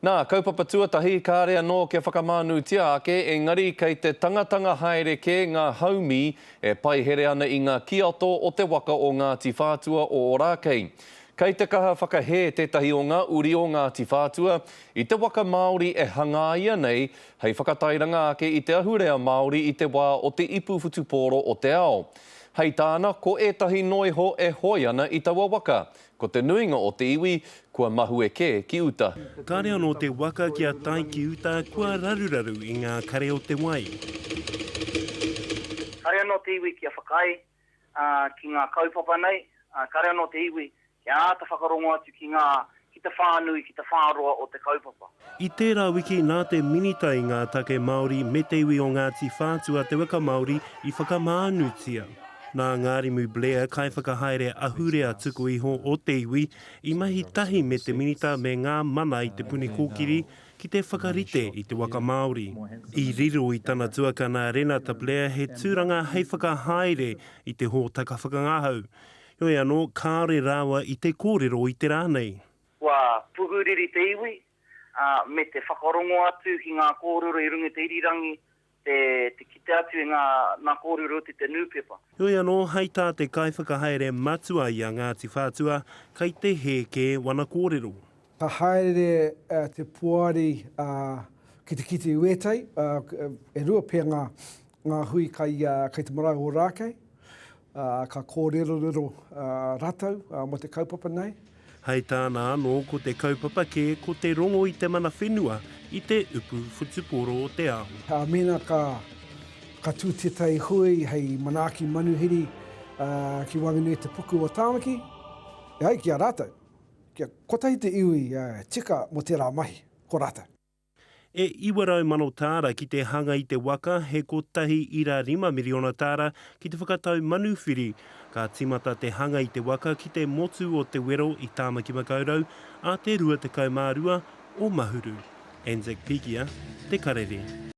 Nā, kaupapa tuatahi, kāre anō kia whakamānūtia ake, engari kei te tangatanga haere kē ngā haumī e paihere ana i ngā kiato o te waka o Ngāti Whātua o Ōrākei. Kei te kaha whakahē tētahi o ngā uri o Ngāti Whātua i te waka Māori e hangaia nei hei whakatairanga ake i te ahurea Māori i te wā o te ipu whutupōro o te ao. Hei tāna, ko ētahi noiho e hoe ana i taua waka. Ko te nuinga o te iwi, kua mahue kē ki uta. Kāre anō te waka kia tae ki uta, kua raruraru i ngā kare o te wai. Kāre anō te iwi kia whakaae ki ngā kaupapa nei, kāre anō te iwi kia āta whakarongo atu ki ngā, ki te whānui, ki te whāroa o te kaupapa. I tērā wiki nā te Minita i ngā Take Māori me te iwi o Ngāti Whātua te waka Māori i whakamānutia. Nā Ngārimu Blair, kaiwhakahaere ahurea tuku iho o te iwi, i mahi tahi me te Minita me ngā mana i Te Puni Kōkiri ki te whakarite i te waka Māori. I riro i tana tuakana Renata Blair he tūranga hei whakahaere i te hōtaka whakangahau. Heoi anō, kāore rāua i te kōrero i te rā nei. Kua puhuriri te iwi, ā, me te whakarongo atu ki ngā kōrero i runga i te irirangi, te, te kite atu i ngā, ngā kōrero i te nūpepa. Heoi anō, hei tā te kaiwhakahaere matua i a Ngāti Whātua, kei te hē kē wana kōrero. Ka haere te poari ki te kite i wētahi, e rua pea ngā hui kai te marae o Ōrākei, ka kōrerorero ratou mō te kaupapa nei. Hei tāna anō, ko te kaupapa kē ko te rongo i te mana whenua i te upu whutupōro o te ao. Mēnā ka tū tētahi hui hei manaaki manuhiri ki waenganui i te puku o Tāmaki, e ai ki a rātou, kia kotahi te iwi tika mō tērā mahi, ko rātou. E 900 mano tāra ki te hanga i te waka, he 1.5 miriona tāra ki te whakatau manuwhiri. Ka tīmata te hanga i te waka ki te motu o Te Wero i Tāmaki Makaurau ā te 22 o Mahuru. Anzac Pikia, Te Karere.